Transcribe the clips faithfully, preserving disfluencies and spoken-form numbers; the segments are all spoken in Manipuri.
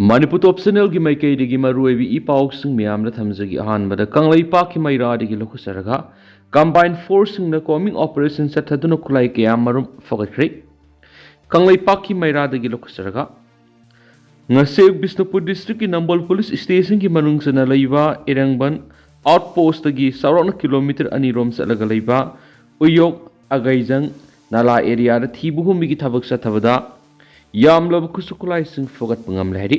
ꯃꯅꯤꯄꯨꯔ ꯇꯣꯞ ꯆꯦꯅꯦꯜꯒꯤ ꯃꯥꯏꯀꯩꯗꯒꯤ ꯃꯔꯨꯑꯣꯏꯕ ꯏ ꯄꯥꯎꯁꯤꯡ ꯃꯌꯥꯝꯗ ꯊꯝꯖꯒꯦ꯫ ꯑꯍꯥꯟꯕꯗ ꯀꯪꯂꯩꯄꯥꯛꯀꯤ ꯃꯩꯔꯥꯗꯒꯤ ꯂꯧꯈꯠꯆꯔꯒ, ꯀꯝꯕꯥꯏꯟ ꯐꯣꯔꯁꯁꯤꯡꯅ ꯀꯣꯝꯕꯤꯡ ꯑꯣꯄꯔꯦꯁꯟ ꯆꯠꯊꯗꯨꯅ ꯈꯨꯠꯂꯥꯏ ꯀꯌꯥ ꯃꯔꯨꯝ ꯐꯒꯠꯈ꯭ꯔꯦ꯫ ꯀꯪꯂꯩꯄꯥꯛꯀꯤ ꯃꯩꯔꯥꯗꯒꯤ ꯂꯧꯈꯠꯆꯔꯒ, ꯉꯁꯤ ꯕꯤꯁꯅꯨꯄꯨꯔ ꯗꯤꯁꯇ꯭ꯔꯤꯛꯀꯤ ꯅꯝꯕꯣꯜ ꯄꯨꯂꯤꯁ ꯁ꯭ꯇꯦꯁꯟꯒꯤ ꯃꯅꯨꯡ ꯆꯟꯅ ꯂꯩꯕ ꯏꯔꯪꯕꯟ ꯑꯥꯎꯠꯄꯣꯁꯇꯒꯤ ꯆꯥꯎꯔꯥꯛꯅ ꯀꯤꯂꯣꯃꯤꯇꯔ ꯑꯅꯤꯔꯣꯝ ꯆꯠꯂꯒ ꯂꯩꯕ ꯎꯌꯣꯛ ꯑꯒꯩꯖꯪ ꯅꯥꯂꯥ ꯑꯦꯔꯤꯌꯥꯗ ꯊꯤꯕ ꯍꯨꯝꯕꯒꯤ ꯊꯕꯛ ꯆꯠꯊꯕꯗ ꯌꯥꯝꯂꯕ ꯈꯨꯠꯁꯨ ꯈꯨꯠꯂꯥꯏꯁꯤꯡ ꯐꯒꯠꯄ ꯉꯝꯂꯦ ꯍꯥꯏꯔꯤ꯫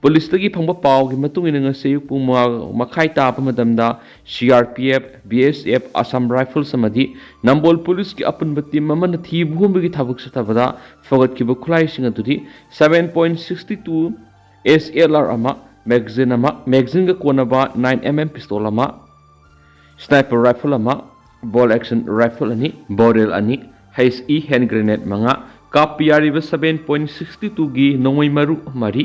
ꯄꯨꯂꯤꯁꯇꯒꯤ ꯐꯪꯕ ꯄꯥꯎꯒꯤ ꯃꯇꯨꯡ ꯏꯟꯅ, ꯉꯁꯤ ꯑꯌꯨꯛ ꯄꯨꯡ ꯃꯉꯥ ꯃꯈꯥꯏ ꯇꯥꯕ ꯃꯇꯝꯗ C R P F, B S F, Assam rifles ꯑꯃꯗꯤ ꯅꯝꯕꯣꯜ ꯄꯨꯂꯤꯁꯀꯤ ꯑꯄꯨꯟꯕ ꯇꯤꯝ ꯑꯃꯅ ꯊꯤꯕ ꯍꯨꯝꯕꯒꯤ ꯊꯕꯛ ꯆꯠꯊꯕꯗ ꯐꯒꯠꯈꯤꯕ ꯈꯨꯠꯂꯥꯏꯁꯤꯡ ꯑꯗꯨꯗꯤ seven point sixty two S L R ꯑꯃ, ꯃꯦꯒꯥꯖꯤꯟ ꯑꯃ, ꯃꯦꯒꯥꯖꯤꯟꯒ ꯀꯣꯟꯅꯕ nine M M ꯄꯤꯁꯇꯣꯜ ꯑꯃ, ꯁ꯭ꯅꯥꯏꯄꯔ ꯔꯥꯏꯐꯜ ꯑꯃ, ꯕꯣꯜ ꯑꯦꯛꯁꯟ ꯔꯥꯏꯐꯜ ꯑꯅꯤ, ꯕꯣꯔꯦꯜ ꯑꯅꯤ, ꯍꯩꯆ ꯏ ꯍꯦꯟ ꯒ꯭ꯔꯦꯅꯦꯗ ꯃꯉꯥ, ꯀꯥꯞꯄ ꯌꯥꯔꯤꯕ seven point sixty twoꯒꯤ ꯅꯣꯡꯃꯩ ꯃꯔꯨ ꯃꯔꯤ,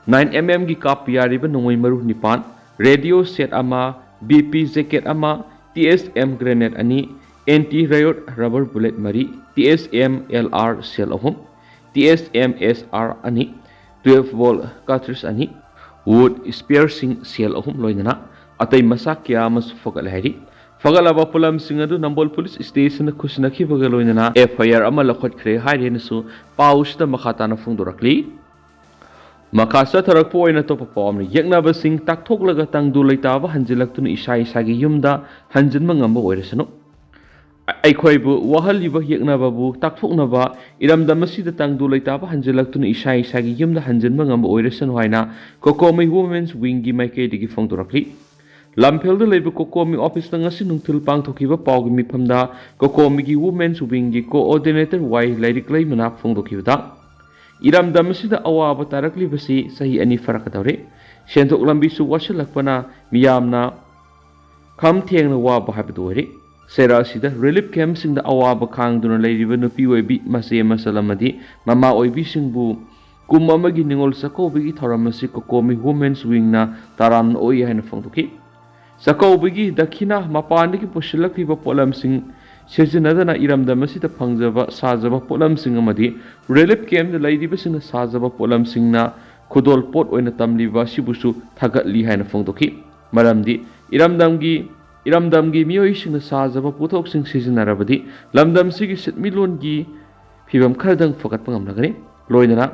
nine M M ꯒꯤ ꯀꯥꯞꯄ ꯌꯥꯔꯤꯕ ꯅꯣꯡꯃꯩ ꯃꯔꯨ ꯅꯤꯄꯥꯟ, ꯔꯦꯗꯤꯑꯣ ꯁꯦꯠ ꯑꯃ, ꯕꯤ ꯄꯤ ꯖꯦꯀꯦꯠ ꯑꯃ, ꯇꯤ ꯑꯦꯁ ꯑꯦꯝ ꯒ꯭ꯔꯦꯅꯦꯗ ꯑꯅꯤ, ꯑꯦꯟꯇꯤ ꯔꯥꯏꯌꯣꯠ ꯔꯕꯔ ꯕꯨꯂꯦꯠ ꯃꯔꯤ, ꯇꯤ ꯑꯦꯁ ꯑꯦꯝ ꯑꯦꯜ ꯑꯥꯔ ꯁꯦꯜ ꯑꯍꯨꯝ, ꯇꯤ ꯑꯦꯁ ꯑꯦꯝ ꯑꯦꯁ ꯑꯥꯔ ꯑꯅꯤ, twelve ball cartridge ꯑꯅꯤ, ꯋꯨꯗ ꯁ꯭ꯄꯦꯌꯔꯁꯤꯡ ꯁꯦꯜ ꯑꯍꯨꯝ, ꯂꯣꯏꯅꯅ ꯑꯇꯩ ꯃꯆꯥꯛ ꯀꯌꯥ ꯑꯃꯁꯨ ꯐꯒꯠꯂꯦ ꯍꯥꯏꯔꯤ꯫ ꯐꯒꯠꯂꯕ ꯄꯣꯠꯂꯝꯁꯤꯡ ꯑꯗꯨ ꯅꯝꯕꯣꯜ ꯄꯨꯂꯤꯁ ꯁ꯭ꯇꯦꯁꯟꯗ ꯈꯨꯠꯁꯤꯟꯅꯈꯤꯕꯒ ꯂꯣꯏꯅꯅ ꯑꯦꯐ ꯑꯥꯏ ꯑꯥꯔ ꯑꯃ ꯂꯧꯈꯠꯈ꯭ꯔꯦ ꯍꯥꯏꯔꯤ ꯍꯥꯏꯅꯁꯨ ꯄꯥꯎꯁꯤꯗ ꯃꯈꯥ ꯇꯥꯅ ꯐꯣꯡꯗꯣꯔꯛꯂꯤ꯫ ꯃꯈꯥ ꯆꯠꯊꯔꯛꯄ ꯑꯣꯏꯅ ꯑꯇꯣꯞꯄ ꯄꯥꯎ ꯑꯃꯅ, ꯌꯦꯛꯅꯕꯁꯤꯡ ꯇꯥꯛꯊꯣꯛꯂꯒ ꯇꯪꯗꯨ ꯂꯩꯇꯥꯕ ꯍꯟꯖꯤꯜꯂꯛꯇꯨꯅ ꯏꯁꯥ ꯏꯁꯥꯒꯤ ꯌꯨꯝꯗ ꯍꯟꯖꯤꯟꯕ ꯉꯝꯕ ꯑꯣꯏꯔꯁꯅꯨ꯫ ꯑꯩꯈꯣꯏꯕꯨ ꯋꯥꯍꯜꯂꯤꯕ ꯌꯦꯛꯅꯕꯕꯨ ꯇꯥꯛꯊꯣꯛꯅꯕ ꯏꯔꯝꯗꯝ ꯑꯁꯤꯗ ꯇꯪꯗꯨ ꯂꯩꯇꯥꯕ ꯍꯟꯖꯤꯜꯂꯛꯇꯨꯅ ꯏꯁꯥ ꯏꯁꯥꯒꯤ ꯌꯨꯝꯗ ꯍꯟꯖꯤꯟꯕ ꯉꯝꯕ ꯑꯣꯏꯔꯁꯅꯨ ꯍꯥꯏꯅ ꯀꯣꯀꯣꯃꯤ ꯋꯨꯃꯦꯟꯁ ꯋꯤꯡꯒꯤ ꯃꯥꯏꯀꯩꯗꯒꯤ ꯐꯣꯡꯗꯣꯔꯛꯂꯤ꯫ ꯂꯝꯐꯦꯜꯗ ꯂꯩꯕ ꯀꯣꯀꯣꯃꯤ ꯑꯣꯐꯤꯁꯇ ꯉꯁꯤ ꯅꯨꯡꯊꯤꯜ ꯄꯥꯡꯊꯣꯛꯈꯤꯕ ꯄꯥꯎꯒꯤ ꯃꯤꯐꯝꯗ ꯀꯣꯀꯣꯃꯤꯒꯤ ꯋꯨꯃꯦꯟꯁ ꯋꯤꯡꯒꯤ ꯀꯣꯑꯣꯔꯗꯤꯅꯦꯇꯔ ꯋꯥꯏ ꯂꯥꯏꯔꯤꯛꯂꯩꯃꯅ ꯐꯣꯡꯗꯣꯛꯈꯤꯕꯗ, ꯏꯔꯝꯗꯝ ꯑꯁꯤꯗ ꯑꯋꯥꯕ ꯇꯥꯔꯛꯂꯤꯕꯁꯤ ꯆꯍꯤ ꯑꯅꯤ ꯐꯥꯔꯛꯀꯗꯧꯔꯦ꯫ ꯁꯦꯟꯊꯣꯛ ꯂꯝꯕꯤꯁꯨ ꯋꯥꯠꯁꯤꯜꯂꯛꯄꯅ ꯃꯤꯌꯥꯝꯅ ꯈꯝ ꯊꯦꯡꯅ ꯋꯥꯕ ꯍꯥꯏꯕꯗꯨ ꯑꯣꯏꯔꯦ꯫ ꯆꯩꯔꯥꯛ ꯑꯁꯤꯗ ꯔꯤꯂꯤꯐ ꯀꯦꯝꯞꯁꯤꯡꯗ ꯑꯋꯥꯕ ꯈꯥꯡꯗꯨꯅ ꯂꯩꯔꯤꯕ ꯅꯨꯄꯤ ꯑꯣꯏꯕꯤ, ꯃꯆꯦ ꯃꯆꯜ ꯑꯃꯗꯤ ꯃꯃꯥ ꯑꯣꯏꯕꯤꯁꯤꯡꯕꯨ ꯀꯨꯝ ꯑꯃꯒꯤ ꯅꯤꯉꯣꯜ ꯆꯥꯛꯀꯧꯕꯒꯤ ꯊꯧꯔꯝ ꯑꯁꯤ ꯀꯣꯀꯣꯃꯤ ꯋꯨꯃꯦꯟꯁ ꯋꯤꯡꯅ ꯇꯔꯥꯝꯅ ꯑꯣꯛꯏ ꯍꯥꯏꯅ ꯐꯣꯡꯗꯣꯛꯈꯤ꯫ ꯆꯥꯛꯀꯧꯕꯒꯤ ꯗꯈꯤꯅꯥ, ꯃꯄꯥꯟꯗꯒꯤ ꯄꯨꯁꯤꯜꯂꯛꯂꯤꯕ ꯄꯣꯠꯂꯝꯁꯤꯡ ꯁꯤꯖꯤꯟꯅꯗꯅ ꯏꯔꯝꯗꯝ ꯑꯁꯤꯗ ꯐꯪꯖꯕ ꯁꯥꯖꯕ ꯄꯣꯠꯂꯝꯁꯤꯡ ꯑꯃꯗꯤ ꯔꯤꯂꯤꯐ ꯀꯦꯝꯞꯇ ꯂꯩꯔꯤꯕꯁꯤꯡꯅ ꯁꯥꯖꯕ ꯄꯣꯠꯂꯝꯁꯤꯡꯅ ꯈꯨꯗꯣꯜꯄꯣꯠ ꯑꯣꯏꯅ ꯇꯝꯂꯤꯕ ꯑꯁꯤꯕꯨꯁꯨ ꯊꯥꯒꯠꯂꯤ ꯍꯥꯏꯅ ꯐꯣꯡꯗꯣꯛꯈꯤ꯫ ꯃꯔꯝꯗꯤ ꯏꯔꯝꯗꯝꯒꯤ ꯏꯔꯝꯗꯝꯒꯤ ꯃꯤꯑꯣꯏꯁꯤꯡꯅ ꯁꯥꯖꯕ ꯄꯣꯠꯊꯣꯛꯁꯤꯡ ꯁꯤꯖꯤꯟꯅꯔꯕꯗꯤ ꯂꯝꯗꯝꯁꯤꯒꯤ ꯁꯦꯟꯃꯤꯠꯂꯣꯟꯒꯤ ꯐꯤꯕꯝ ꯈꯔꯗꯪ ꯐꯒꯠꯄ ꯉꯝꯂꯒꯅꯤ꯫ ꯂꯣꯏꯅꯅ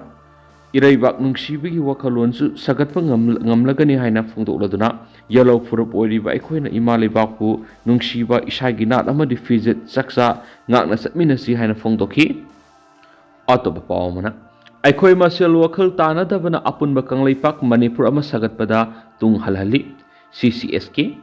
ꯏꯔꯩꯕꯥꯛ ꯅꯨꯡꯁꯤꯕꯒꯤ ꯋꯥꯈꯜꯂꯣꯟꯁꯨ ꯁꯥꯒꯠꯄ ꯉꯝ-, ꯉꯝꯂꯒꯅꯤ ꯍꯥꯏꯅ ꯐꯣꯡꯗꯣꯛꯂꯗꯨꯅ, ꯌꯦꯜꯂꯧ ꯐꯨꯔꯨꯞ ꯑꯣꯏꯔꯤꯕ ꯑꯩꯈꯣꯏꯅ ꯏꯃꯥ ꯂꯩꯕꯥꯛꯄꯨ ꯅꯨꯡꯁꯤꯕ, ꯏꯁꯥꯒꯤ ꯅꯥꯠ ꯑꯃꯗꯤ ꯐꯤꯖꯦꯠ ꯆꯥꯛꯆꯥ ꯉꯥꯛꯅ ꯆꯠꯃꯤꯟꯅꯁꯤ ꯍꯥꯏꯅ ꯐꯣꯡꯗꯣꯛꯈꯤ꯫ ꯑꯇꯣꯞꯄ ꯄꯥꯎ ꯑꯃꯅ, ꯑꯩꯈꯣꯏ ꯃꯁꯦꯜ ꯋꯥꯈꯜ ꯇꯥꯅꯗꯕꯅ ꯑꯄꯨꯟꯕ ꯀꯪꯂꯩꯄꯥꯛ ꯃꯅꯤꯄꯨꯔ ꯑꯃ ꯁꯥꯒꯠꯄꯗ ꯇꯨꯡ ꯍꯜꯍꯜꯂꯤ, ꯁꯤ ꯁꯤ ꯑꯦꯁ ꯀꯦ꯫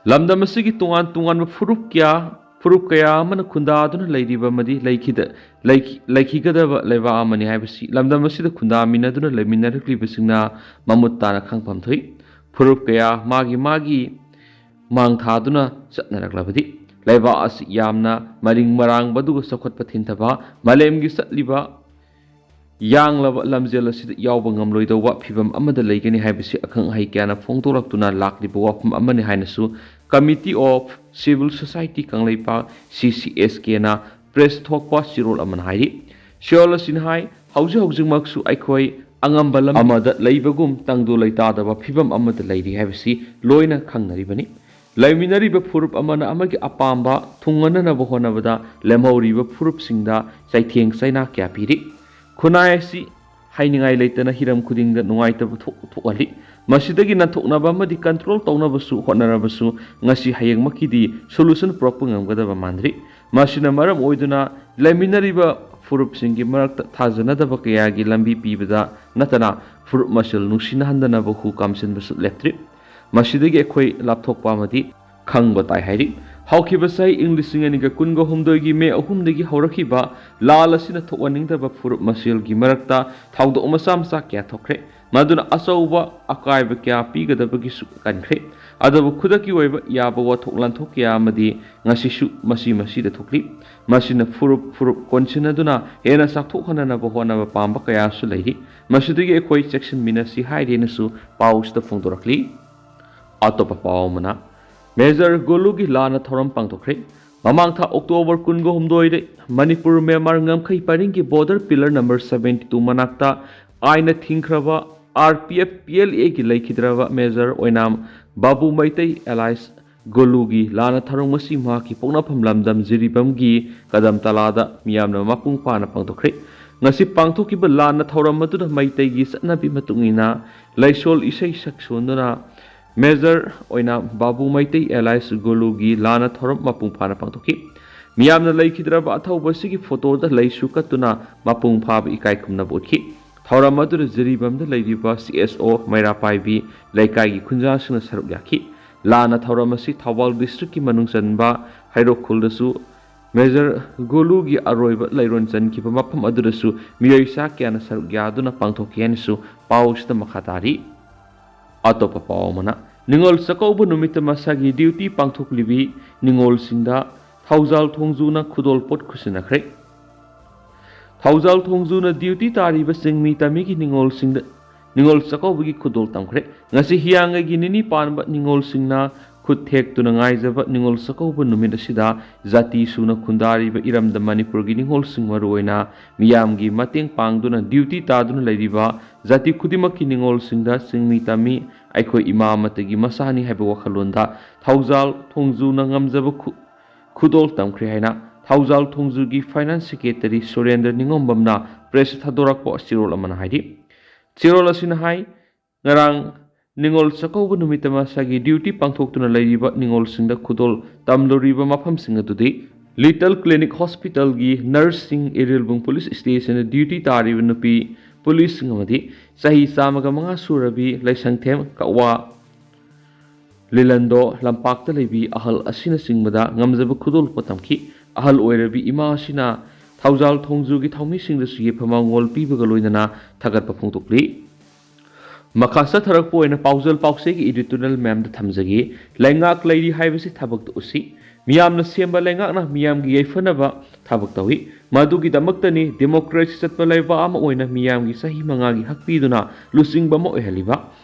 ꯂꯝꯗꯝ ꯑꯁꯤꯒꯤ ꯇꯣꯉꯥꯟ ꯇꯣꯉꯥꯟꯕ ꯐꯨꯔꯨꯞ ꯀꯌꯥ, ꯐꯨꯔꯨꯞ ꯀꯌꯥ ꯑꯃꯅ ꯈꯨꯟꯗꯥꯗꯨꯅ ꯂꯩꯔꯤꯕ ꯑꯃꯗꯤ ꯂꯩꯈꯤꯗ-, ꯂꯩꯈꯤ-, ꯂꯩꯈꯤꯒꯗꯕ ꯂꯩꯕꯥꯛ ꯑꯃꯅꯤ ꯍꯥꯏꯕꯁꯤ ꯂꯝꯗꯝ ꯑꯁꯤꯗ ꯈꯨꯟꯗꯥꯃꯤꯟꯅꯗꯨꯅ ꯂꯩꯃꯤꯟꯅꯔꯛꯂꯤꯕꯁꯤꯡꯅ ꯃꯃꯨꯠ ꯇꯥꯅ ꯈꯪꯐꯝ ꯊꯣꯛꯏ꯫ ꯐꯨꯔꯨꯞ ꯀꯌꯥ ꯃꯥꯒꯤ ꯃꯥꯒꯤ ꯃꯥꯡ ꯊꯥꯗꯨꯅ ꯆꯠꯅꯔꯛꯂꯕꯗꯤ ꯂꯩꯕꯥꯛ ꯑꯁꯤ ꯌꯥꯝꯅ ꯃꯔꯤꯡ ꯃꯔꯥꯡꯕ ꯑꯗꯨꯒ ꯆꯥꯎꯈꯠꯄ ꯊꯤꯟꯊꯕ, ꯃꯥꯂꯦꯝꯒꯤ ꯆꯠꯂꯤꯕ ꯌꯥꯡꯂꯕ ꯂꯝꯖꯦꯜ ꯑꯁꯤꯗ ꯌꯥꯎꯕ ꯉꯝꯂꯣꯏꯗꯧꯕ ꯐꯤꯕꯝ ꯑꯃꯗ ꯂꯩꯒꯅꯤ ꯍꯥꯏꯕꯁꯤ ꯑꯈꯪ ꯑꯍꯩ ꯀꯌꯥꯅ ꯐꯣꯡꯗꯣꯔꯛꯇꯨꯅ ꯂꯥꯛꯂꯤꯕ ꯋꯥꯐꯝ ꯑꯃꯅꯤ ꯍꯥꯏꯅꯁꯨ Committee of Civil Society Kangleipak, ꯁꯤ ꯁꯤ ꯑꯦꯁ ꯀꯦꯅ ꯄ꯭ꯔꯦꯁ ꯊꯣꯛꯄ ꯆꯦꯔꯣꯜ ꯑꯃꯅ ꯍꯥꯏꯔꯤ꯫ ꯆꯦꯔꯣꯜ ꯑꯁꯤꯅ ꯍꯥꯏ, ꯍꯧꯖꯤꯛ ꯍꯧꯖꯤꯛꯃꯛꯁꯨ ꯑꯩꯈꯣꯏ ꯑꯉꯝꯕ ꯂꯝ ꯑꯃꯗ ꯂꯩꯕꯒꯨꯝ ꯇꯪꯗꯨ ꯂꯩꯇꯥꯗꯕ ꯐꯤꯕꯝ ꯑꯃꯗ ꯂꯩꯔꯤ ꯍꯥꯏꯕꯁꯤ ꯂꯣꯏꯅ ꯈꯪꯅꯔꯤꯕꯅꯤ꯫ ꯂꯩꯃꯤꯟꯅꯔꯤꯕ ꯐꯨꯔꯨꯞ ꯑꯃꯅ ꯑꯃꯒꯤ ꯑꯄꯥꯝꯕ ꯊꯨꯡꯅꯅꯕ ꯍꯣꯠꯅꯕꯗ ꯂꯦꯝꯍꯧꯔꯤꯕ ꯐꯨꯔꯨꯞꯁꯤꯡꯗ ꯆꯩꯊꯦꯡ ꯆꯩꯅꯥ ꯀꯌꯥ ꯄꯤꯔꯤ꯫ ꯈꯨꯟꯅꯥꯏ ꯑꯁꯤ ꯍꯥꯏꯅꯤꯡꯉꯥꯏ ꯂꯩꯇꯅ ꯍꯤꯔꯝ ꯈꯨꯗꯤꯡꯗ ꯅꯨꯡꯉꯥꯏꯇꯕ ꯊꯣꯛ-, ꯊꯣꯛꯍꯜꯂꯤ꯫ ꯃꯁꯤꯗꯒꯤ ꯅꯥꯟꯊꯣꯛꯅꯕ ꯑꯃꯗꯤ ꯀꯟꯇ꯭ꯔꯣꯜ ꯇꯧꯅꯕꯁꯨ ꯍꯣꯠꯅꯔꯕꯁꯨ ꯉꯁꯤ ꯍꯌꯦꯡꯃꯛꯀꯤꯗꯤ ꯁꯣꯂꯨꯁꯟ ꯄꯨꯔꯛꯄ ꯉꯝꯒꯗꯕ ꯃꯥꯟꯗ꯭ꯔꯤ꯫ ꯃꯁꯤꯅ ꯃꯔꯝ ꯑꯣꯏꯗꯨꯅ ꯂꯩꯃꯤꯟꯅꯔꯤꯕ ꯐꯨꯔꯨꯞꯁꯤꯡꯒꯤ ꯃꯔꯛꯇ ꯊꯥꯖꯅꯗꯕ ꯀꯌꯥꯒꯤ ꯂꯝꯕꯤ ꯄꯤꯕꯗ ꯅꯠꯇꯅ ꯐꯨꯔꯨꯞ ꯃꯁꯦꯜ ꯅꯨꯡꯁꯤꯅꯍꯟꯗꯅꯕ ꯍꯨ ꯀꯥꯝꯁꯤꯟꯕꯁꯨ ꯂꯦꯞꯇ꯭ꯔꯤ꯫ ꯃꯁꯤꯗꯒꯤ ꯑꯩꯈꯣꯏ ꯂꯥꯞꯊꯣꯛꯄ ꯑꯃꯗꯤ ꯈꯪꯕ ꯇꯥꯏ ꯍꯥꯏꯔꯤ꯫ ꯍꯧꯈꯤꯕ ꯆꯍꯤ ꯏꯪ ꯂꯤꯁꯤꯡ ꯑꯅꯤꯒ ꯀꯨꯟꯒ ꯍꯨꯝꯗꯣꯏꯒꯤ ꯃꯦ ꯑꯍꯨꯝꯗꯒꯤ ꯍꯧꯔꯛꯈꯤꯕ ꯂꯥꯜ ꯑꯁꯤꯅ ꯊꯣꯛꯍꯟꯅꯤꯡꯗꯕ ꯐꯨꯔꯨꯞ ꯃꯁꯦꯜꯒꯤ ꯃꯔꯛꯇ ꯊꯧꯗꯣꯛ ꯃꯆꯥ ꯃꯆꯥ ꯀꯌꯥ ꯊꯣꯛꯈ꯭ꯔꯦ, ꯃꯗꯨꯅ ꯑꯆꯧꯕ ꯑꯀꯥꯏꯕ ꯀꯌꯥ ꯄꯤꯒꯗꯕꯒꯤꯁꯨ ꯀꯟꯈ꯭ꯔꯦ꯫ ꯑꯗꯨꯕꯨ ꯈꯨꯗꯛꯀꯤ ꯑꯣꯏꯕ ꯌꯥꯕ ꯋꯥꯊꯣꯛ ꯂꯥꯟꯊꯣꯛ ꯀꯌꯥ ꯑꯃꯗꯤ ꯉꯁꯤꯁꯨ ꯃꯁꯤ ꯃꯁꯤꯗ ꯊꯣꯛꯂꯤ꯫ ꯃꯁꯤꯅ ꯐꯨꯔꯨꯞ ꯐꯨꯔꯨꯞ ꯀꯣꯟꯁꯤꯟꯅꯗꯨꯅ ꯍꯦꯟꯅ ꯆꯥꯎꯊꯣꯛꯍꯟꯅꯅꯕ ꯍꯣꯠꯅꯕ ꯄꯥꯝꯕ ꯀꯌꯥꯁꯨ ꯂꯩꯔꯤ꯫ ꯃꯁꯤꯗꯒꯤ ꯑꯩꯈꯣꯏ ꯆꯦꯛꯁꯤꯟꯃꯤꯟꯅꯁꯤ ꯍꯥꯏꯔꯦꯅꯁꯨ ꯄꯥꯎꯁꯤꯗ ꯐꯣꯡꯗꯣꯔꯛꯂꯤ꯫ ꯑꯇꯣꯞꯄ ꯄꯥꯎ ꯑꯃꯅ, ꯃꯦꯖꯔ ꯒꯣꯂꯨꯒꯤ ꯂꯥꯟꯅ ꯊꯧꯔꯝ ꯄꯥꯡꯊꯣꯛꯈ꯭ꯔꯦ꯫ ꯃꯃꯥꯡ ꯊꯥ ꯑꯣꯛꯇꯣꯕꯔ ꯀꯨꯟꯒ ꯍꯨꯝꯗꯣꯏꯗ ꯃꯅꯤꯄꯨꯔ ꯃ꯭ꯌꯥꯟꯃꯥꯔ ꯉꯝꯈꯩ ꯄꯔꯤꯡꯒꯤ border pillar number seventy two ꯃꯅꯥꯛꯇ ꯑꯥꯏꯟꯅ ꯊꯤꯡꯈ꯭ꯔꯕ R P F P L ꯑꯦꯒꯤ ꯂꯩꯈꯤꯗ꯭ꯔꯕ ꯃꯦꯖꯔ ꯑꯣꯏꯅꯥꯝ ꯕꯥꯕꯨ ꯃꯩꯇꯩ ꯑꯦꯂꯥꯏꯁ ꯒꯣꯂꯨꯒꯤ ꯂꯥꯟꯅ ꯊꯧꯔꯝ ꯑꯁꯤ ꯃꯍꯥꯛꯀꯤ ꯄꯣꯛꯅꯐꯝ ꯂꯝꯗꯝ ꯖꯤꯔꯤꯕꯥꯝꯒꯤ ꯀꯗꯝ ꯇꯂꯥꯗ ꯃꯤꯌꯥꯝꯅ ꯃꯄꯨꯡ ꯐꯥꯅ ꯄꯥꯡꯊꯣꯛꯈ꯭ꯔꯦ꯫ ꯉꯁꯤ ꯄꯥꯡꯊꯣꯛꯈꯤꯕ ꯂꯥꯟꯅ ꯊꯧꯔꯝ ꯑꯗꯨꯗ ꯃꯩꯇꯩꯒꯤ ꯆꯠꯅꯕꯤ ꯃꯇꯨꯡ ꯏꯟꯅ ꯂꯩꯁꯣꯜ ꯏꯁꯩ ꯁꯛꯁꯣꯟꯗꯨꯅ ꯃꯦꯖꯔ ꯑꯣꯏꯅꯥꯝ ꯕꯥꯕꯨ ꯃꯩꯇꯩ ꯑꯦꯂꯥꯏꯁ ꯒꯣꯂꯨꯒꯤ ꯂꯥꯟꯅ ꯊꯧꯔꯝ ꯃꯄꯨꯡ ꯐꯥꯅ ꯄꯥꯡꯊꯣꯛꯈꯤ꯫ ꯃꯤꯌꯥꯝꯅ ꯂꯩꯈꯤꯗ꯭ꯔꯕ ꯑꯊꯧꯕ ꯑꯁꯤꯒꯤ ꯐꯣꯇꯣꯗ ꯂꯩꯁꯨ ꯀꯠꯇꯨꯅ ꯃꯄꯨꯡ ꯐꯥꯕ ꯏꯀꯥꯏ ꯈꯨꯝꯅꯕ ꯎꯠꯈꯤ꯫ ꯊꯧꯔꯝ ꯑꯗꯨꯗ ꯖꯤꯔꯤꯕꯥꯝꯗ ꯂꯩꯔꯤꯕ ꯁꯤ ꯑꯦꯁ ꯑꯣ, ꯃꯩꯔꯥ ꯄꯥꯏꯕꯤ, ꯂꯩꯀꯥꯏꯒꯤ ꯈꯨꯟꯖꯥꯁꯤꯡꯅ ꯁꯔꯨꯛ ꯌꯥꯈꯤ꯫ ꯂꯥꯟꯅ ꯊꯧꯔꯝ ꯑꯁꯤ ꯊꯧꯕꯥꯜ ꯗꯤꯁꯇ꯭ꯔꯤꯛꯀꯤ ꯃꯅꯨꯡ ꯆꯟꯕ ꯍꯩꯔꯣꯛ ꯈꯨꯜꯗꯁꯨ ꯃꯦꯖꯔ ꯒꯣꯂꯨꯒꯤ ꯑꯔꯣꯏꯕ ꯂꯩꯔꯣꯟ ꯆꯟꯈꯤꯕ ꯃꯐꯝ ꯑꯗꯨꯗꯁꯨ ꯃꯤꯑꯣꯏ ꯆꯥ ꯀꯌꯥꯅ ꯁꯔꯨꯛ ꯌꯥꯗꯨꯅ ꯄꯥꯡꯊꯣꯛꯈꯤ ꯍꯥꯏꯅꯁꯨ ꯄꯥꯎꯁꯤꯗ ꯃꯈꯥ ꯇꯥꯔꯤ꯫ ꯑꯇꯣꯞꯄ ꯄꯥꯎ ꯑꯃꯅ, ꯅꯤꯉꯣꯜ ꯆꯥꯛꯀꯧꯕ ꯅꯨꯃꯤꯠꯇ ꯃꯁꯥꯒꯤ ꯗ꯭ꯌꯨꯇꯤ ꯄꯥꯡꯊꯣꯛꯂꯤꯕꯤ ꯅꯤꯉꯣꯜꯁꯤꯡꯗ ꯊꯧꯖꯥꯜ ꯊꯣꯡꯖꯨꯅ ꯈꯨꯗꯣꯜ ꯄꯣꯠ ꯈꯨꯠꯁꯤꯟꯅꯈ꯭ꯔꯦ꯫ ꯊꯧꯖꯥꯜ ꯊꯣꯡꯖꯨꯅ ꯗ꯭ꯌꯨꯇꯤ ꯇꯥꯔꯤꯕ ꯆꯤꯡꯃꯤ ꯇꯝꯃꯤꯒꯤ ꯅꯤꯉꯣꯜꯁꯤꯡꯗ ꯅꯤꯉꯣꯜ ꯆꯥꯛꯀꯧꯕꯒꯤ ꯈꯨꯗꯣꯜ ꯇꯝꯈ꯭ꯔꯦ꯫ ꯉꯁꯤ ꯍꯤꯌꯥꯡꯒꯩꯒꯤ ꯅꯤꯅꯤ ꯄꯥꯟꯕ ꯅꯤꯉꯣꯜꯁꯤꯡꯅ ꯈꯨꯠ ꯊꯦꯛꯇꯨꯅ ꯉꯥꯏꯖꯕ ꯅꯤꯉꯣꯜ ꯆꯥꯛꯀꯧꯕ ꯅꯨꯃꯤꯠ ꯑꯁꯤꯗ ꯖꯥꯇꯤ ꯁꯨꯅ ꯈꯨꯟꯗꯥꯔꯤꯕ ꯏꯔꯝꯗꯝ ꯃꯅꯤꯄꯨꯔꯒꯤ ꯅꯤꯉꯣꯜꯁꯤꯡ, ꯃꯔꯨꯑꯣꯏꯅ ꯃꯤꯌꯥꯝꯒꯤ ꯃꯇꯦꯡ ꯄꯥꯡꯗꯨꯅ ꯗ꯭ꯌꯨꯇꯤ ꯇꯥꯗꯨꯅ ꯂꯩꯔꯤꯕ ꯖꯥꯇꯤ ꯈꯨꯗꯤꯡꯃꯛꯀꯤ ꯅꯤꯉꯣꯜꯁꯤꯡꯗ ꯆꯤꯡꯃꯤ ꯇꯝꯃꯤ ꯑꯩꯈꯣꯏ ꯏꯃꯥ ꯑꯃꯠꯇꯒꯤ ꯃꯆꯥꯅꯤ ꯍꯥꯏꯕ ꯋꯥꯈꯜꯂꯣꯟꯗ ꯊꯧꯖꯥꯜ ꯊꯣꯡꯖꯨꯅ ꯉꯝꯖꯕ ꯈꯨ-, ꯈꯨꯗꯣꯜ ꯇꯝꯈ꯭ꯔꯦ ꯍꯥꯏꯅ ꯊꯧꯖꯥꯜ ꯊꯣꯡꯖꯨꯒꯤ ꯐꯥꯏꯅꯥꯟꯁ ꯁꯦꯀ꯭ꯔꯦꯇꯔꯤ ꯁꯨꯔꯦꯟꯗ꯭ꯔ ꯅꯤꯉꯣꯝꯕꯝꯅ ꯄ꯭ꯔꯦꯁꯇ ꯊꯥꯗꯣꯔꯛꯄ ꯆꯦꯔꯣꯜ ꯑꯃꯅ ꯍꯥꯏꯔꯤ꯫ ꯆꯦꯔꯣꯜ ꯑꯁꯤꯅ ꯍꯥꯏ, ꯉꯔꯥꯡ ꯅꯤꯉꯣꯜ ꯆꯥꯛꯀꯧꯕ ꯅꯨꯃꯤꯠꯇ ꯃꯁꯥꯒꯤ ꯗ꯭ꯌꯨꯇꯤ ꯄꯥꯡꯊꯣꯛꯇꯨꯅ ꯂꯩꯔꯤꯕ ꯅꯤꯉꯣꯜꯁꯤꯡꯗ ꯈꯨꯗꯣꯜ ꯇꯝꯂꯨꯔꯤꯕ ꯃꯐꯝꯁꯤꯡ ꯑꯗꯨꯗꯤ ꯂꯤꯇꯜ ꯀ꯭ꯂꯤꯅꯤꯛ ꯍꯣꯁꯄꯤꯇꯥꯜꯒꯤ ꯅꯔꯁꯁꯤꯡ, ꯏꯔꯤꯜꯕꯨꯡ ꯄꯨꯂꯤꯁ ꯁ꯭ꯇꯦꯁꯟꯗ ꯗ꯭ꯌꯨꯇꯤ ꯇꯥꯔꯤꯕ ꯅꯨꯄꯤ ꯄꯨꯂꯤꯁꯁꯤꯡ ꯑꯃꯗꯤ ꯆꯍꯤ ꯆꯥꯝꯃꯒ ꯃꯉꯥ ꯁꯨꯔꯕꯤ ꯂꯩꯁꯪꯊꯦꯝ ꯀꯛꯋꯥ ꯂꯤꯂꯟꯗꯣ ꯂꯝꯄꯥꯛꯇ ꯂꯩꯕꯤ ꯑꯍꯜ ꯑꯁꯤꯅꯆꯤꯡꯕꯗ ꯉꯝꯖꯕ ꯈꯨꯗꯣꯜꯄꯣꯠ ꯇꯝꯈꯤ꯫ ꯑꯍꯜ ꯑꯣꯏꯔꯕꯤ ꯏꯃꯥ ꯑꯁꯤꯅ ꯊꯧꯖꯥꯜ ꯊꯣꯡꯖꯨꯒꯤ ꯊꯧꯃꯤꯁꯤꯡꯗꯁꯨ ꯌꯦꯐꯝ ꯃꯉꯣꯜ ꯄꯤꯕꯒ ꯂꯣꯏꯅꯅ ꯊꯥꯒꯠꯄ ꯐꯣꯡꯗꯣꯛꯂꯤ꯫ ꯃꯈꯥ ꯆꯠꯊꯔꯛꯄ ꯑꯣꯏꯅ ꯄꯥꯎꯖꯦꯜ ꯄꯥꯎꯆꯦꯒꯤ ꯏꯗꯤꯇꯣꯔꯤꯌꯦꯜ ꯃꯌꯥꯝꯗ ꯊꯝꯖꯒꯦ꯫ ꯂꯩꯉꯥꯛ ꯂꯩꯔꯤ ꯍꯥꯏꯕꯁꯤ ꯊꯕꯛꯇ ꯎꯠꯁꯤ꯫ ꯃꯤꯌꯥꯝꯅ ꯁꯦꯝꯕ ꯂꯩꯉꯥꯛꯅ ꯃꯤꯌꯥꯝꯒꯤ ꯌꯥꯏꯐꯅꯕ ꯊꯕꯛ ꯇꯧꯏ꯫ ꯃꯗꯨꯒꯤꯗꯃꯛꯇꯅꯤ ꯗꯦꯃꯣꯀ꯭ꯔꯦꯁꯤ ꯆꯠꯄ ꯂꯩꯕꯥꯛ ꯑꯃ ꯑꯣꯏꯅ ꯃꯤꯌꯥꯝꯒꯤ ꯆꯍꯤ ꯃꯉꯥꯒꯤ ꯍꯛꯄꯤꯗꯨꯅ ꯂꯨꯆꯤꯡꯕ ꯑꯃ ꯑꯣꯏꯍꯜꯂꯤꯕ꯫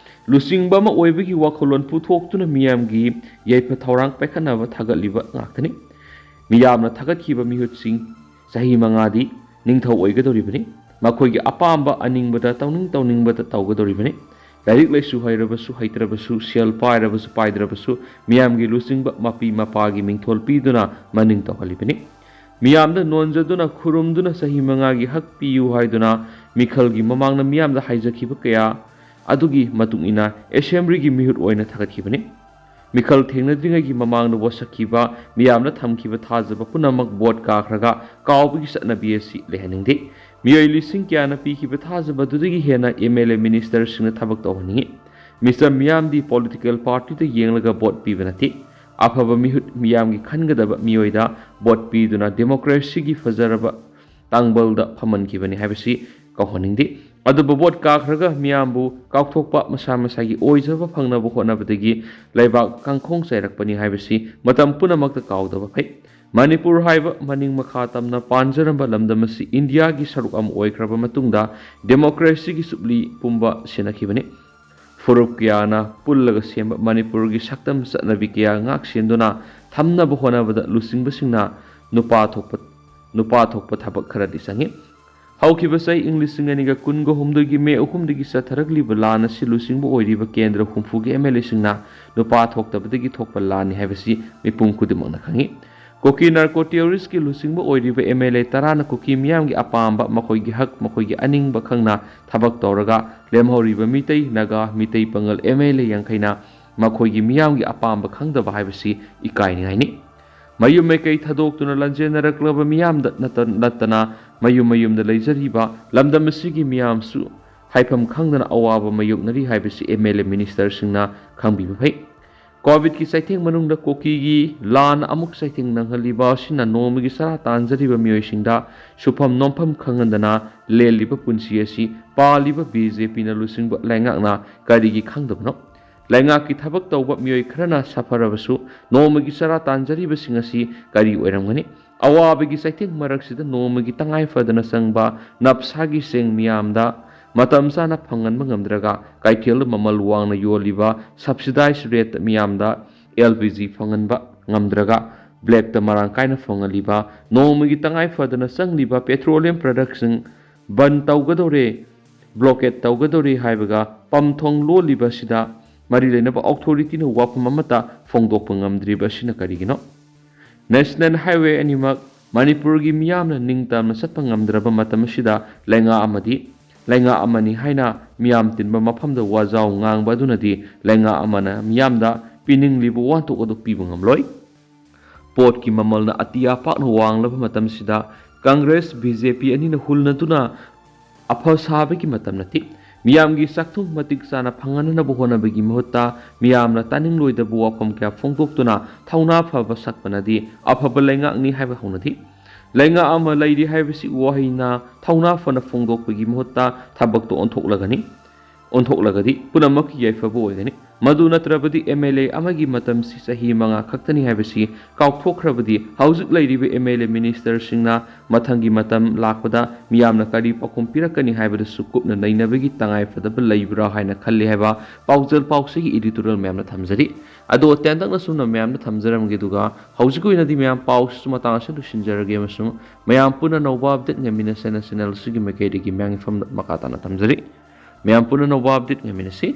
ꯂꯨꯆꯤꯡꯕ ꯑꯃ ꯑꯣꯏꯕꯒꯤ ꯋꯥꯈꯜꯂꯣꯟ ꯄꯨꯊꯣꯛꯇꯨꯅ ꯃꯤꯌꯥꯝꯒꯤ ꯌꯥꯏꯐ ꯊꯧꯔꯥꯡ ꯄꯥꯏꯈꯠꯅꯕ ꯊꯥꯒꯠꯂꯤꯕ ꯉꯥꯛꯇꯅꯤ꯫ ꯃꯤꯌꯥꯝꯅ ꯊꯥꯒꯠꯈꯤꯕ ꯃꯤꯍꯨꯠꯁꯤꯡ ꯆꯍꯤ ꯃꯉꯥꯗꯤ ꯅꯤꯡꯊꯧ ꯑꯣꯏꯒꯗꯧꯔꯤꯕꯅꯤ꯫ ꯃꯈꯣꯏꯒꯤ ꯑꯄꯥꯝꯕ ꯑꯅꯤꯡꯕꯗ ꯇꯧꯅꯤꯡ ꯇꯧꯅꯤꯡꯕꯗ ꯇꯧꯒꯗꯧꯔꯤꯕꯅꯤ꯫ ꯂꯥꯏꯔꯤꯛ ꯂꯥꯏꯁꯨ ꯍꯩꯔꯕꯁꯨ ꯍꯩꯇ꯭ꯔꯕꯁꯨ, ꯁꯦꯜ ꯄꯥꯏꯔꯕꯁꯨ ꯄꯥꯏꯗ꯭ꯔꯕꯁꯨ, ꯃꯤꯌꯥꯝꯒꯤ ꯂꯨꯆꯤꯡꯕ ꯃꯄꯤ ꯃꯄꯥꯒꯤ ꯃꯤꯡꯊꯣꯜ ꯄꯤꯗꯨꯅ ꯃꯅꯤꯡ ꯇꯧꯍꯜꯂꯤꯕꯅꯤ꯫ ꯃꯤꯌꯥꯝꯗ ꯅꯣꯟꯖꯗꯨꯅ ꯈꯨꯔꯨꯝꯗꯨꯅ ꯆꯍꯤ ꯃꯉꯥꯒꯤ ꯍꯛ ꯄꯤꯌꯨ ꯍꯥꯏꯗꯨꯅ ꯃꯤꯈꯜꯒꯤ ꯃꯃꯥꯡꯗ ꯃꯤꯌꯥꯝꯗ ꯍꯥꯏꯖꯈꯤꯕ ꯀꯌꯥ ꯑꯗꯨꯒꯤ ꯃꯇꯨꯡ ꯏꯟꯅ ꯑꯦꯁꯦꯝꯕ꯭ꯂꯤꯒꯤ ꯃꯤꯍꯨꯠ ꯑꯣꯏꯅ ꯊꯥꯒꯠꯈꯤꯕꯅꯤ꯫ ꯃꯤꯈꯜ ꯊꯦꯡꯅꯗ꯭ꯔꯤꯉꯩꯒꯤ ꯃꯃꯥꯡꯗ ꯋꯥꯁꯛꯈꯤꯕ, ꯃꯤꯌꯥꯝꯅ ꯊꯝꯈꯤꯕ ꯊꯥꯖꯕ ꯄꯨꯝꯅꯃꯛ ꯚꯣꯠ ꯀꯥꯈ꯭ꯔꯒ ꯀꯥꯎꯕꯒꯤ ꯆꯠꯅꯕꯤ ꯑꯁꯤ ꯂꯩꯍꯟꯅꯤꯡꯗꯦ꯫ ꯃꯤꯑꯣꯏ ꯂꯤꯁꯤꯡ ꯀꯌꯥꯅ ꯄꯤꯈꯤꯕ ꯊꯥꯖꯕ ꯑꯗꯨꯗꯒꯤ ꯍꯦꯟꯅ ꯑꯦꯝ ꯑꯦꯜ ꯑꯦ ꯃꯤꯅꯤꯁꯇꯔꯁꯤꯡꯅ ꯊꯕꯛ ꯇꯧꯍꯟꯅꯤꯡꯏ꯫ ꯃꯤꯁꯇꯔ ꯃꯤꯌꯥꯝꯗꯤ ꯄꯣꯂꯤꯇꯤꯀꯦꯜ ꯄꯥꯔꯇꯤꯗ ꯌꯦꯡꯂꯒ ꯚꯣꯠ ꯄꯤꯕ ꯅꯠꯇꯦ꯫ ꯑꯐꯕ ꯃꯤꯍꯨꯠ ꯃꯤꯌꯥꯝꯒꯤ ꯈꯟꯒꯗꯕ ꯃꯤꯑꯣꯏꯗ ꯚꯣꯠ ꯄꯤꯗꯨꯅ ꯗꯦꯃꯣꯀ꯭ꯔꯦꯁꯤꯒꯤ ꯐꯖꯔꯕ ꯇꯥꯡꯕꯜꯗ ꯐꯝꯍꯟꯈꯤꯕꯅꯤ ꯍꯥꯏꯕꯁꯤ ꯀꯥꯎꯍꯟꯅꯤꯡꯗꯦ꯫ ꯑꯗꯨꯕꯨ ꯚꯣꯠ ꯀꯥꯈ꯭ꯔꯒ ꯃꯤꯌꯥꯝꯕꯨ ꯀꯥꯎꯊꯣꯛꯄ, ꯃꯁꯥ ꯃꯁꯥꯒꯤ ꯑꯣꯏꯖꯕ ꯐꯪꯅꯕ ꯍꯣꯠꯅꯕꯗꯒꯤ ꯂꯩꯕꯥꯛ ꯀꯥꯡꯈꯣꯡ ꯆꯥꯏꯔꯛꯄꯅꯤ ꯍꯥꯏꯕꯁꯤ ꯃꯇꯝ ꯄꯨꯝꯅꯃꯛꯇ ꯀꯥꯎꯗꯕ ꯐꯩ꯫ ꯃꯅꯤꯄꯨꯔ ꯍꯥꯏꯕ ꯃꯅꯤꯡ ꯃꯈꯥ ꯇꯝꯅ ꯄꯥꯟꯖꯔꯝꯕ ꯂꯝꯗꯝ ꯑꯁꯤ ꯏꯟꯗꯤꯌꯥꯒꯤ ꯁꯔꯨꯛ ꯑꯃ ꯑꯣꯏꯈ꯭ꯔꯕ ꯃꯇꯨꯡꯗ ꯗꯦꯃꯣꯀ꯭ꯔꯦꯁꯤꯒꯤ ꯆꯨꯞꯂꯤ ꯄꯨꯝꯕ ꯁꯤꯟꯅꯈꯤꯕꯅꯤ꯫ ꯐꯨꯔꯨꯞ ꯀꯌꯥꯅ ꯄꯨꯜꯂꯒ ꯁꯦꯝꯕ ꯃꯅꯤꯄꯨꯔꯒꯤ ꯁꯛꯇꯝ ꯆꯠꯅꯕꯤ ꯀꯌꯥ ꯉꯥꯛ ꯁꯦꯟꯗꯨꯅ ꯊꯝꯅꯕ ꯍꯣꯠꯅꯕꯗ ꯂꯨꯆꯤꯡꯕꯁꯤꯡꯅ ꯅꯨꯄꯥ ꯊꯣꯛꯄ, ꯅꯨꯄꯥ ꯊꯣꯛꯄ ꯊꯕꯛ ꯈꯔꯗꯤ ꯆꯪꯏ꯫ ꯍꯧꯈꯤꯕ ꯆꯍꯤ ꯏꯪ ꯂꯤꯁꯤꯡ ꯑꯅꯤꯒ ꯀꯨꯟꯒ ꯍꯨꯝꯗꯣꯏꯒꯤ ꯃꯦ ꯑꯍꯨꯝꯗꯒꯤ ꯆꯠꯊꯔꯛꯂꯤꯕ ꯂꯥꯟ ꯑꯁꯤ ꯂꯨꯆꯤꯡꯕ ꯑꯣꯏꯔꯤꯕ ꯀꯦꯟꯗ꯭ꯔ ꯍꯨꯝꯐꯨꯒꯤ ꯑꯦꯝ ꯑꯦꯜ ꯑꯦꯁꯤꯡꯅ ꯅꯨꯄꯥ ꯊꯣꯛꯇꯕꯗꯒꯤ ꯊꯣꯛꯄ ꯂꯥꯟꯅꯤ ꯍꯥꯏꯕꯁꯤ ꯃꯤꯄꯨꯝ ꯈꯨꯗꯤꯡꯃꯛꯅ ꯈꯪꯏ꯫ ꯀꯨꯀꯤ ꯅꯥꯔꯀꯣ ꯇꯦꯔꯣꯔꯤꯁꯀꯤ ꯂꯨꯆꯤꯡꯕ ꯑꯣꯏꯔꯤꯕ ꯑꯦꯝ ꯑꯦꯜ ꯑꯦ ꯇꯔꯥꯅ ꯀꯨꯀꯤ ꯃꯤꯌꯥꯝꯒꯤ ꯑꯄꯥꯝꯕ, ꯃꯈꯣꯏꯒꯤ ꯍꯛ, ꯃꯈꯣꯏꯒꯤ ꯑꯅꯤꯡꯕ ꯈꯪꯅ ꯊꯕꯛ ꯇꯧꯔꯒ ꯂꯦꯝꯍꯧꯔꯤꯕ ꯃꯤꯇꯩ, ꯅꯥꯒꯥ, ꯃꯤꯇꯩ ꯄꯥꯉꯜ ꯑꯦꯝ ꯑꯦꯜ ꯑꯦ ꯌꯥꯡꯈꯩꯅ ꯃꯈꯣꯏꯒꯤ ꯃꯤꯌꯥꯝꯒꯤ ꯑꯄꯥꯝꯕ ꯈꯪꯗꯕ ꯍꯥꯏꯕꯁꯤ ꯏꯀꯥꯏꯅꯤꯡꯉꯥꯏꯅꯤ꯫ ꯃꯌꯨꯝ ꯃꯩꯀꯩ ꯊꯥꯗꯣꯛꯇꯨꯅ ꯂꯥꯟꯖꯦꯟꯅꯔꯛꯂꯕ ꯃꯤꯌꯥꯝꯗ ꯅꯠꯇ-, ꯅꯠꯇꯅ ꯃꯌꯨꯝ ꯃꯌꯨꯝꯗ ꯂꯩꯖꯔꯤꯕ ꯂꯝꯗꯝ ꯑꯁꯤꯒꯤ ꯃꯤꯌꯥꯝꯁꯨ ꯍꯥꯏꯐꯝ ꯈꯪꯗꯅ ꯑꯋꯥꯕ ꯃꯥꯌꯣꯛꯅꯔꯤ ꯍꯥꯏꯕꯁꯤ ꯑꯦꯝ ꯑꯦꯜ ꯑꯦ ꯃꯤꯅꯤꯁꯇꯔꯁꯤꯡꯅ ꯈꯪꯕꯤꯕ ꯐꯩ꯫ ꯀꯣꯚꯤꯗꯀꯤ ꯆꯩꯊꯦꯡ ꯃꯅꯨꯡꯗ ꯀꯨꯀꯤꯒꯤ ꯂꯥꯟ ꯑꯃꯨꯛ ꯆꯩꯊꯦꯡ ꯅꯪꯍꯜꯂꯤꯕ ꯑꯁꯤꯅ ꯅꯣꯡꯃꯒꯤ ꯆꯔꯥ ꯇꯥꯟꯖꯔꯤꯕ ꯃꯤꯑꯣꯏꯁꯤꯡꯗ ꯁꯨꯐꯝ ꯅꯣꯝꯐꯝ ꯈꯪꯍꯟꯗꯅ ꯂꯦꯜꯂꯤꯕ ꯄꯨꯟꯁꯤ ꯑꯁꯤ ꯄꯥꯜꯂꯤꯕ ꯕꯤ ꯖꯦ ꯄꯤꯅ ꯂꯨꯆꯤꯡꯕ ꯂꯩꯉꯥꯛꯅ ꯀꯔꯤꯒꯤ ꯈꯪꯗꯕꯅꯣ? ꯂꯩꯉꯥꯛꯀꯤ ꯊꯕꯛ ꯇꯧꯕ ꯃꯤꯑꯣꯏ ꯈꯔꯅ ꯁꯥꯐꯔꯕꯁꯨ ꯅꯣꯡꯃꯒꯤ ꯆꯔꯥ ꯇꯥꯟꯖꯔꯤꯕꯁꯤꯡ ꯑꯁꯤ ꯀꯔꯤ ꯑꯣꯏꯔꯝꯒꯅꯤ? ꯑꯋꯥꯕꯒꯤ ꯆꯩꯊꯦꯡ ꯃꯔꯛꯁꯤꯗ ꯅꯣꯡꯃꯒꯤ ꯇꯉꯥꯏ ꯐꯗꯅ ꯆꯪꯕ ꯅꯞꯁꯥꯒꯤ ꯆꯦꯡ ꯃꯤꯌꯥꯝꯗ ꯃꯇꯝ ꯆꯥꯅ ꯐꯪꯍꯟꯕ ꯉꯝꯗ꯭ꯔꯒ, ꯀꯩꯊꯦꯜꯗ ꯃꯃꯜ ꯋꯥꯡꯅ ꯌꯣꯜꯂꯤꯕ subsidized rate ꯃꯤꯌꯥꯝꯗ ꯑꯦꯜ ꯄꯤ ꯖꯤ ꯐꯪꯍꯟꯕ ꯉꯝꯗ꯭ꯔꯒ, ꯕ꯭ꯂꯦꯛꯇ ꯃꯔꯥꯡ ꯀꯥꯏꯅ ꯐꯪꯍꯜꯂꯤꯕ, ꯅꯣꯡꯃꯒꯤ ꯇꯉꯥꯏ ꯐꯗꯅ ꯆꯪꯂꯤꯕ petroleum productꯁꯤꯡ ꯕꯟ ꯇꯧꯒꯗꯧꯔꯦ, ꯕ꯭ꯂꯣꯀꯦꯠ ꯇꯧꯒꯗꯧꯔꯦ ꯍꯥꯏꯕꯒ ꯄꯝꯊꯣꯡ ꯂꯣꯜꯂꯤꯕ ꯑꯁꯤꯗ ꯃꯔꯤ ꯂꯩꯅꯕ ꯑꯣꯊꯣꯔꯤꯇꯤꯅ ꯋꯥꯐꯝ ꯑꯃꯠꯇ ꯐꯣꯡꯗꯣꯛꯄ ꯉꯝꯗ꯭ꯔꯤꯕ ꯑꯁꯤꯅ ꯀꯔꯤꯒꯤꯅꯣ? ꯅꯦꯁꯅꯦꯜ ꯍꯥꯏꯋꯦ ꯑꯅꯤꯃꯛ ꯃꯅꯤꯄꯨꯔꯒꯤ ꯃꯤꯌꯥꯝꯅ ꯅꯤꯡꯇꯝꯅ ꯆꯠꯄ ꯉꯝꯗ꯭ꯔꯕ ꯃꯇꯝ ꯑꯁꯤꯗ ꯂꯩꯉꯥꯛ ꯑꯃꯗꯤ ꯂꯩꯉꯥꯛ ꯑꯃꯅꯤ ꯍꯥꯏꯅ ꯃꯤꯌꯥꯝ ꯇꯤꯟꯕ ꯃꯐꯝꯗ ꯋꯥꯖꯥꯎ ꯉꯥꯡꯕ ꯑꯗꯨꯅꯗꯤ ꯂꯩꯉꯥꯛ ꯑꯃꯅ ꯃꯤꯌꯥꯝꯗ ꯄꯤꯅꯤꯡꯂꯤꯕ ꯋꯥꯍꯟꯊꯣꯛ ꯑꯗꯨ ꯄꯤꯕ ꯉꯝꯂꯣꯏ꯫ ꯄꯣꯠꯀꯤ ꯃꯃꯜꯅ ꯑꯇꯤꯌꯥ ꯄꯥꯛꯅ ꯋꯥꯡꯂꯕ ꯃꯇꯝꯁꯤꯗ ꯀꯪꯒ꯭ꯔꯦꯁ, ꯕꯤ ꯖꯦ ꯄꯤ ꯑꯅꯤꯅ ꯍꯨꯜꯅꯗꯨꯅ ꯑꯐ ꯁꯥꯕꯒꯤ ꯃꯇꯝ ꯅꯠꯇꯦ꯫ ꯃꯤꯌꯥꯝꯒꯤ ꯆꯥꯛꯊꯨꯡ ꯃꯇꯤꯛ ꯆꯥꯅ ꯐꯪꯍꯟꯅꯕ ꯍꯣꯠꯅꯕꯒꯤ ꯃꯍꯨꯠꯇ ꯃꯤꯌꯥꯝꯅ ꯇꯥꯅꯤꯡꯂꯣꯏꯗꯕ ꯋꯥꯐꯝ ꯀꯌꯥ ꯐꯣꯡꯗꯣꯛꯇꯨꯅ ꯊꯧꯅꯥ ꯐꯕ ꯁꯛꯄꯅꯗꯤ ꯑꯐꯕ ꯂꯩꯉꯥꯛꯅꯤ ꯍꯥꯏꯕ ꯍꯧꯅꯗꯦ꯫ ꯂꯩꯉꯥꯛ ꯑꯃ ꯂꯩꯔꯤ ꯍꯥꯏꯕꯁꯤ ꯋꯥꯍꯩꯅ ꯊꯧꯅꯥ ꯐꯅ ꯐꯣꯡꯗꯣꯛꯄꯒꯤ ꯃꯍꯨꯠꯇ ꯊꯕꯛꯇ ꯑꯣꯟꯊꯣꯛꯂꯒꯅꯤ, ꯑꯣꯟꯊꯣꯛꯂꯒꯗꯤ ꯄꯨꯝꯅꯃꯛꯀꯤ ꯌꯥꯏꯐꯕ ꯑꯣꯏꯒꯅꯤ꯫ ꯃꯗꯨ ꯅꯠꯇ꯭ꯔꯕꯗꯤ ꯑꯦꯝ ꯑꯦꯜ ꯑꯦ ꯑꯃꯒꯤ ꯃꯇꯝꯁꯤ ꯆꯍꯤ ꯃꯉꯥ ꯈꯛꯇꯅꯤ ꯍꯥꯏꯕꯁꯤ ꯀꯥꯎꯊꯣꯛꯈ꯭ꯔꯕꯗꯤ ꯍꯧꯖꯤꯛ ꯂꯩꯔꯤꯕ ꯑꯦꯝ ꯑꯦꯜ ꯑꯦ ꯃꯤꯅꯤꯁꯇꯔꯁꯤꯡꯅ ꯃꯊꯪꯒꯤ ꯃꯇꯝ ꯂꯥꯛꯄꯗ ꯃꯤꯌꯥꯝꯅ ꯀꯔꯤ ꯄꯥꯎꯈꯨꯝ ꯄꯤꯔꯛꯀꯅꯤ ꯍꯥꯏꯕꯗꯁꯨ ꯀꯨꯞꯅ ꯅꯩꯅꯕꯒꯤ ꯇꯉꯥꯏ ꯐꯗꯕ ꯂꯩꯕ꯭ꯔꯥ ꯍꯥꯏꯅ ꯈꯜꯂꯤ ꯍꯥꯏꯕ ꯄꯥꯎꯖꯦꯜ ꯄꯥꯎꯆꯦꯒꯤ ꯏꯗꯤꯇꯣꯔꯤꯌꯦꯜ ꯃꯌꯥꯝꯅ ꯊꯝꯖꯔꯤ꯫ ꯑꯗꯣ ꯇꯦꯟꯇꯛꯅ ꯁꯨꯝꯅ ꯃꯌꯥꯝꯅ ꯊꯝꯖꯔꯝꯒꯦ, ꯑꯗꯨꯒ ꯍꯧꯖꯤꯛꯀꯤ ꯑꯣꯏꯅꯗꯤ ꯃꯌꯥꯝ ꯄꯥꯎꯁꯤꯁꯨ ꯃꯇꯥꯡ ꯑꯁꯤꯗ ꯂꯣꯏꯁꯤꯟꯖꯔꯒꯦ ꯑꯃꯁꯨꯡ ꯃꯌꯥꯝ ꯄꯨꯟꯅ ꯅꯧꯕ ꯑꯞꯗꯦꯠ ꯉꯥꯏꯃꯤꯟꯅꯁꯦꯅ ꯆꯦꯅꯦꯜ ꯑꯁꯤꯒꯤ ꯃꯥꯏꯀꯩꯗꯒꯤ ꯃꯌꯥꯝꯒꯤ ꯃꯐꯝꯗ ꯃꯈꯥ ꯇꯥꯅ ꯊꯝꯖꯔꯤ꯫ ꯃꯌꯥꯝ ꯄꯨꯟꯅ ꯅꯧꯕ ꯑꯞꯗꯦꯠ ꯉꯥꯏꯃꯤꯟꯅꯁꯤ꯫